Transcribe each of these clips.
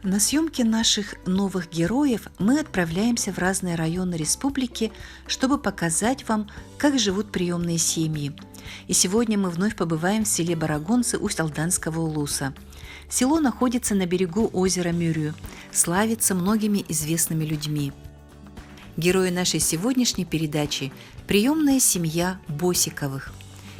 На съемки наших новых героев мы отправляемся в разные районы республики, чтобы показать вам, как живут приемные семьи. И сегодня мы вновь побываем в селе Барагонцы Усть-Алданского улуса. Село находится на берегу озера Мюрю, славится многими известными людьми. Герои нашей сегодняшней передачи – приемная семья Босиковых.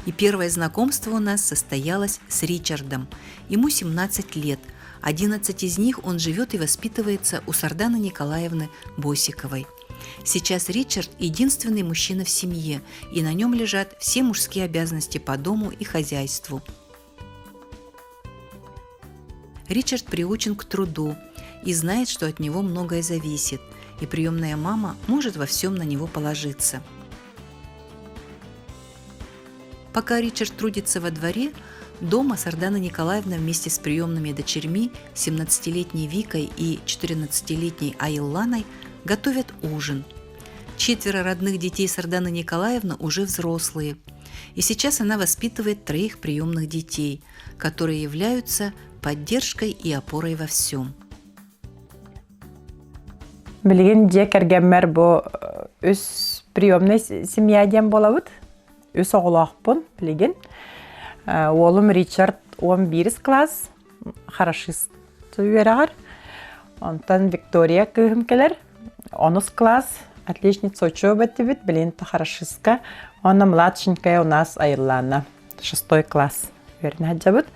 И первое знакомство у нас состоялось с Ричардом. Ему 17 лет – 11 из них он живет и воспитывается у Сарданы Николаевны Босиковой. Сейчас Ричард – единственный мужчина в семье, и на нем лежат все мужские обязанности по дому и хозяйству. Ричард приучен к труду и знает, что от него многое зависит, и приемная мама может во всем на него положиться. Пока Ричард трудится во дворе, дома Сардана Николаевна вместе с приемными дочерьми, 17-летней Викой и 14-летней Айланой, готовят ужин. Четверо родных детей Сарданы Николаевны уже взрослые. И сейчас она воспитывает троих приемных детей, которые являются поддержкой и опорой во всем. Билигин дьиэ кэргэммэр бу үс приемнай семья диэн буолабыт. Үс оҕолоохпун билигин. Уолум Ричард 11 класс, хорошист үөрэҕэр. Онтон Виктория кыыһым кэлэр, онус класс, отличница учебы этибит, билигин хорошистка. Онно младшенькая у нас Айыллаана, шестой класс үөрэнэ сылдьабыт.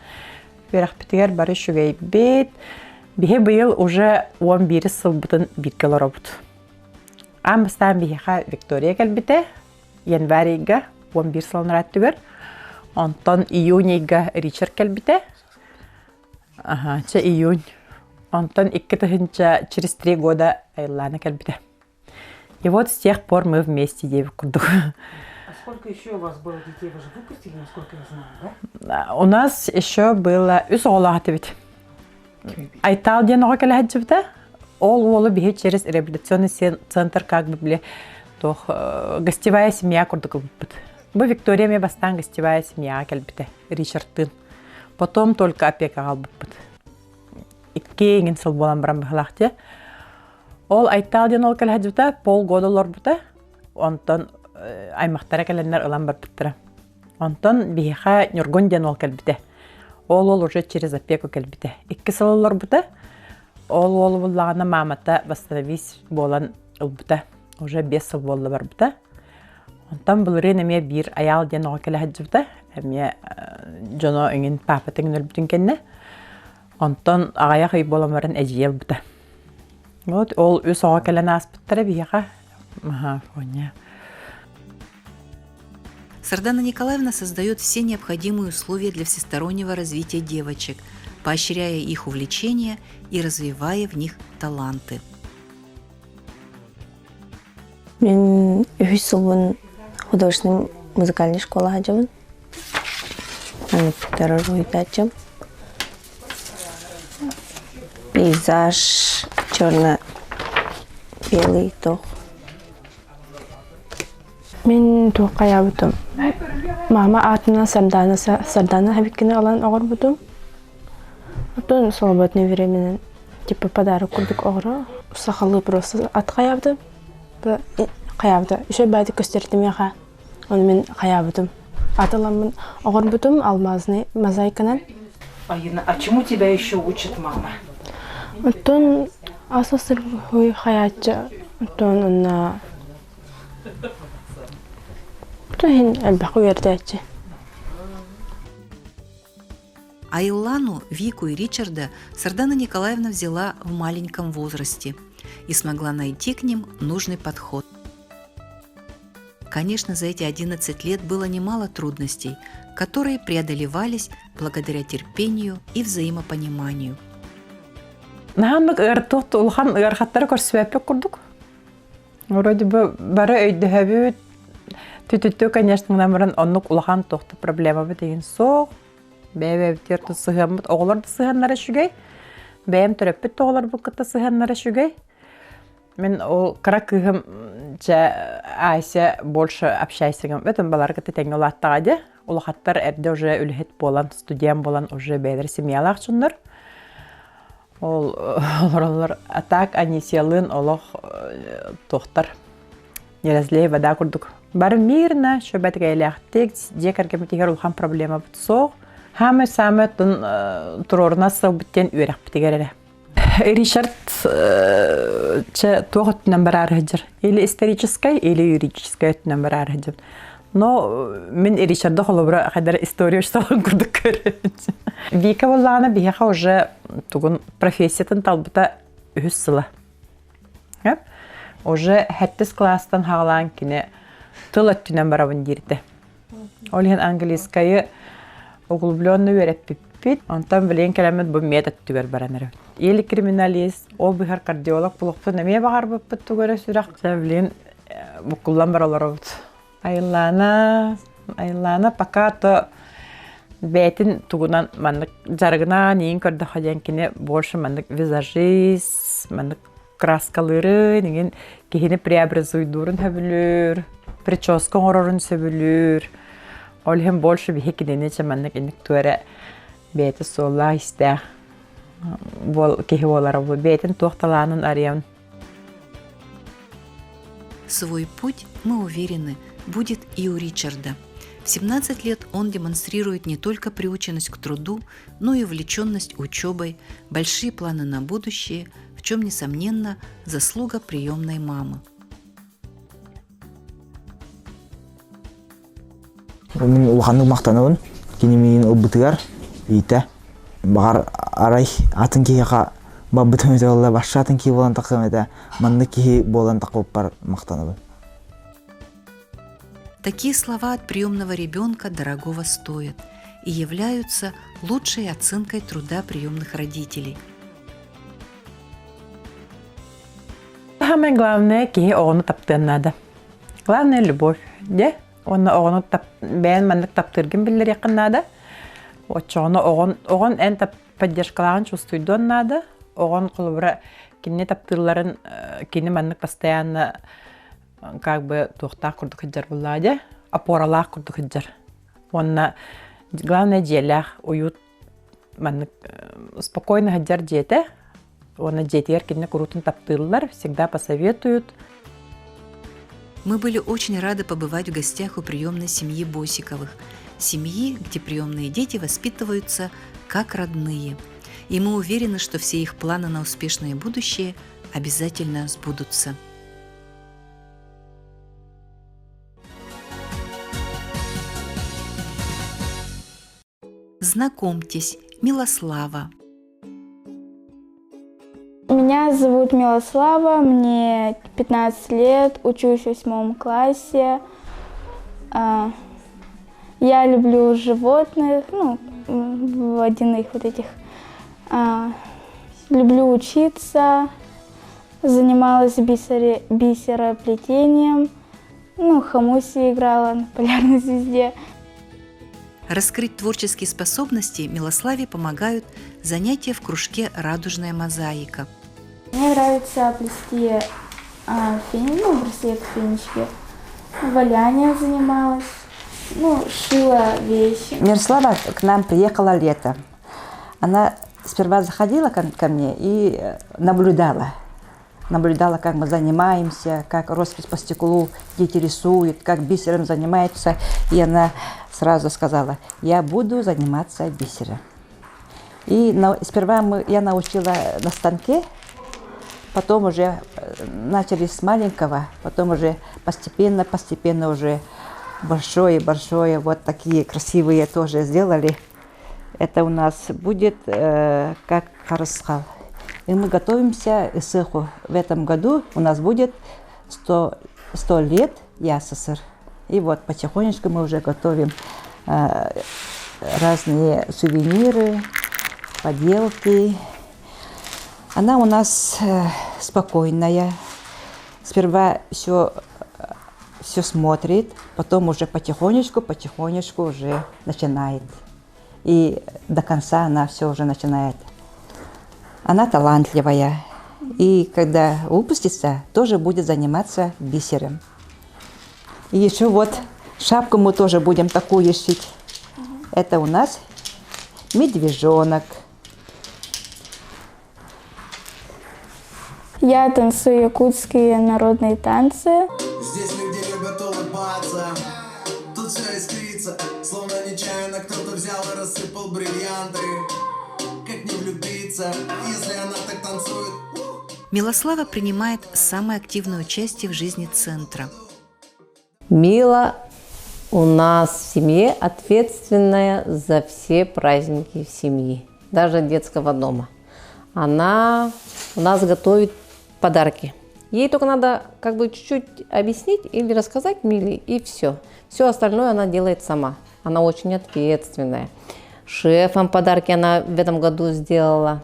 Үөрэхпитигэр бары үчүгэйбит. Биһи быйыл уже 11 сылбытын бииргэ олоробут. Аан бастаан биһиэхэ Виктория кэлбитэ, январь ыйга 11 сыл түгэр. Онтон июнь ыйга Ричард кэлбитэ. Аха, чэ июнь. Онтон икки тыһыынча через 3 года Айлана кэлбитэ. И вот с тех пор мы вместе диэбит курдук. А сколько еще у вас было детей? Вы же выпустили, насколько я знаю, да? У нас еще было үс оҕолоох этибит. Айтал диэн оҕо кэлэ сылдьыбыта. Ол уолу биһи через реабилитационный центр как бы били туох гостевая семья курдук ылбыппыт. Бу Виктория эмиэ бастаан гостевая семьяҕа кэлбитэ Ричардтыын. Потом только опекаҕа ылбыппыт. Икки иҥин сыл буолан баран быһылаах дии. Ол Айтал диэн ол кэлэ сылдьыбыта, полгода олорбута. Онтон аймахтара кэлэннэр ылан барбыттара. Онтон биһиэхэ Ньургун диэн уол кэлбитэ. Ол уол уже через опеку кэлбитэ. Икки сыл олорбута. Ол уолу буллаҕына маамата восстановись буолан ылбыта. Уже 5 сыл буолла барбыта. Онтон былырыын эмиэ биир Айаал диэн оҕо кэлэ сылдьыбыта. Эмиэ дьоно эҥин паапата эҥин өлбүтүн кэннэ. Онтон аҕыйах ый буолан баран эдьиийэ ылбыта. Вот ол үс оҕо кэлэн ааспыттара биһиэхэ. Аха, Фоня. Сардана Николаевна создает все необходимые условия для всестороннего развития девочек, поощряя их увлечения и развивая в них таланты. Мин үһүс сылбын художественный музыкальный школа сылдьабын. Уруһуйдааччым. Пейзаж черно-белый туох. Мин туоххайаабытым. Мама аатынан Сардаана Сардаана Хабиккины ылан оҕорбутум. Оттон свободное временен типа подарок курдук оҕоро сахалыы просто ат хайаабытым. Хайаабыта. Үчүгэй баайдык көстөртүмиэхэ. Ону мин хайаабытым. Ат ыламмын оҕорбутум алмазный мозаиканан. Аина, а чему тебя еще учит мама? Оттон ас астырбыһый хайааччы оттон онно иһин элбэх үөрдээччи. Айлану, Вику и Ричарда Сардана Николаевна взяла в маленьком возрасте и смогла найти к ним нужный подход. Конечно, за эти 11 лет было немало трудностей, которые преодолевались благодаря терпению и взаимопониманию. Наһааннык ыартуох улахан ыарахаттары көрсүбэппит курдук. Вроде бы бары өйдөһөбүт. Түтүттүү, конечно, гынан баран оннук улахан туох да проблемабыт деген суох. Бэйэ-бэйэбитигэр тут сыһыаммыт оҕолор да сыһыаннара үчүгэй. Бэйэм төрөппүт да оҕолорбут кытта сыһыаннара үчүгэй. Мин ол кыра кыыһым чэ Ася больше общайся гыммытым балары кытта тэҥҥэ улааттаҕа дии. Улахаттар эрдэ уже үлэһит буолан, студент буолан уже бэйэлэрэ семьялаах дьоннор. Ол олороллор. А так Анисиялыын олох туохтар не разлей вода курдук. Бары мирно, шөбөт дьиэ кэргэммитигэр улахан проблемабыт суох. Хаамай-саамай оттон туруорунар сылбыт диэн үөрэхпитигэр эрэ. Ричард чэ туох өттүнэн бараары сылдьар? Или историческай, или юридическай өттүнэн бараары сылдьар. Но мин Ричарды холобура хайдар история учууталын курдук көрөбүн. Вика буоллаҕына биһиэхэ уже тугун профессиятын талбыта үһүс сыла. Уже сэттис кылаастан хаалаан кини тыл өттүнэн барабын диирдэ. Ол иһин английскайы углубленно үөрэппиппит. Онтон билигин кэлэммит бу мед өттүгэр баран эрэбит. Или криминалист, ол быһар кардиолог булуохпун эмиэ баҕарбыппыт тугу эрэ сүрэх. Билигин буккуллан бара олоробут. Айыллаана, Айыллаана пока то бэйэтин тугунан маннык дьарыгынаан иин көрдөххө диэн кини больше маннык визажист, маннык краскалыырын, иҥин киһини преобразуйдуурун сөбүлүүр, прическа оҥорорун сөбүлүүр. Ол иһин больше биһи кинини чэ маннык инник туора бэйэтэ суоллаах-иистээх буол киһи буолара бэйэтин туох талаанын арыйан. Свой путь, мы уверены, будет и у Ричарда. В 17 лет он демонстрирует не только приученность к труду, но и увлеченность учебой, большие планы на будущее, в чем, несомненно, заслуга приемной мамы. Мин улаханнык махтанабын кини миигин ылбытыгар иитэ баҕар арай атын киһиэхэ барбытым этэ буолла барша атын киһи буолан тахсыам этэ маннык киһи буолан тахпыппар махтанабын. Такие слова от приемного ребенка дорогого стоят и являются лучшей оценкой труда приемных родителей. Самое главное, киһи оҕону таптыан наада. Главное – любовь. Дьэ, уонна оҕону тап, бэйэн маннык таптыыргын биллэриэххин наада. Оччоҕуна оҕон, оҕон эн тап, поддержкалааҕын чувствуйдуон наада. Оҕон холобура кинини таптыылларын кини маннык постоянно как бы туохтаах курдук сылдьар буоллаҕа дьэ, опоралаах курдук сылдьар. Уонна главное дьиэлээх уют маннык спокойно сылдьар дьиэтэ уонна дьиэтигэр кинини куруутун таптыыллар, всегда посоветуют. Мы были очень рады побывать в гостях у приемной семьи Босиковых, семьи, где приемные дети воспитываются как родные. И мы уверены, что все их планы на успешное будущее обязательно сбудутся. Знакомьтесь, Милослава. Меня зовут Милослава, мне 15 лет, учусь в восьмом классе. А, я люблю животных, ну, водяных вот этих. А, люблю учиться, занималась бисере, бисероплетением, ну, хамуси играла на полярной звезде. Раскрыть творческие способности Милославе помогают занятия в кружке «Радужная мозаика». Мне нравится плести а, фени, ну, браслет фенечки. Валянием занималась, ну, шила вещи. Мирослава к нам приехала летом. Она сперва заходила ко, ко мне и э, наблюдала. Наблюдала, как мы занимаемся, как роспись по стеклу дети рисуют, как бисером занимаются. И она сразу сказала, я буду заниматься бисером. И на, сперва мы, я научила на станке, потом уже э, начали с маленького, потом уже постепенно, постепенно уже большое-большое, вот такие красивые тоже сделали. Это у нас будет э, как харысхал. И мы готовимся к СЭХу. В этом году у нас будет 100, 100 лет ЯССР. И вот потихонечку мы уже готовим э, разные сувениры, поделки. Она у нас э, спокойная. Сперва все, все смотрит, потом уже потихонечку, потихонечку уже начинает. И до конца она все уже начинает. Она талантливая. И когда выпустится, тоже будет заниматься бисером. И еще вот шапку мы тоже будем такую шить. Это у нас медвежонок. Я танцую якутские народные танцы. Здесь люди любят улыбаться, тут все искрится, словно нечаянно кто-то взял и рассыпал бриллианты. Как не влюбиться, если она так танцует? Милослава принимает самое активное участие в жизни центра. Мила у нас в семье ответственная за все праздники в семье, даже детского дома. Она у нас готовит подарки. Ей только надо как бы чуть-чуть объяснить или рассказать Миле, и все. Все остальное она делает сама. Она очень ответственная. Шефам подарки она в этом году сделала.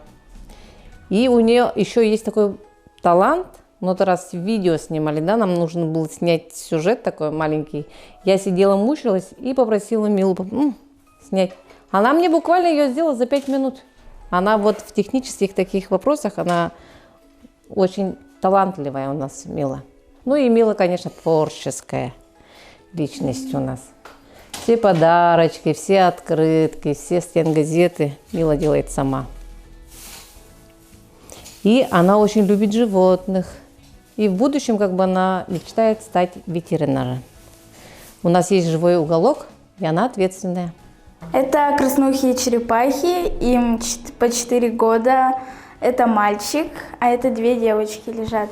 И у нее еще есть такой талант. Много раз видео снимали, да, нам нужно было снять сюжет такой маленький. Я сидела, мучилась и попросила Милу ну, снять. Она мне буквально ее сделала за пять минут. Она вот в технических таких вопросах, она очень талантливая у нас, Мила. Ну и Мила, конечно, творческая личность у нас. Все подарочки, все открытки, все стенгазеты Мила делает сама. И она очень любит животных. И в будущем как бы она мечтает стать ветеринаром. У нас есть живой уголок, и она ответственная. Это краснухие черепахи, им по 4 года. Это мальчик, а это две девочки лежат.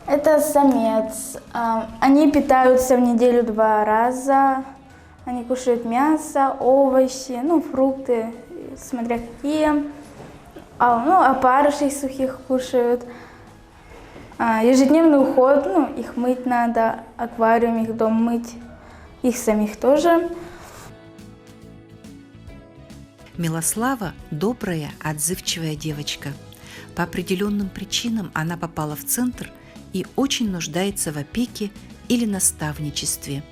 Это самец. Они питаются в неделю два раза. Они кушают мясо, овощи, ну, фрукты, смотря какие. А, ну, опарышей сухих кушают. Ежедневный уход, ну, их мыть надо, аквариум их дом мыть, их самих тоже. Милослава – добрая, отзывчивая девочка. По определенным причинам она попала в центр и очень нуждается в опеке или наставничестве.